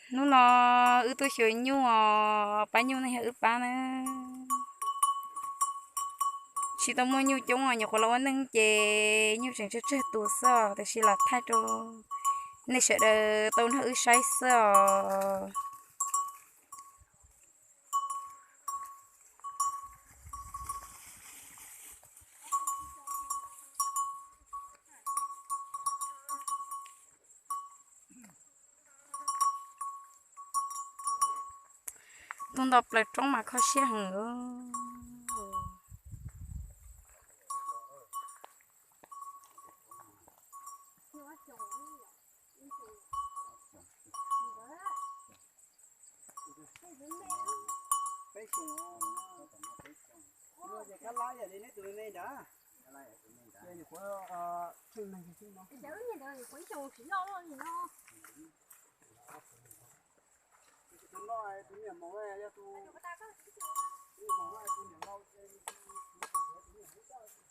Hnub no wb tuaj xyuas nyuj os, pab nyuj ne yog wb pab na. Tsis tau muaj nyuj coob os, nyuam qhuav los ua neej ces nyuj tseem tsawg tsawg tus xwb os, tiam sis los thaij rau nej sawv daws tau nrog wb saib xwb os. Tuaj nto plaws roob mas kho siab heev.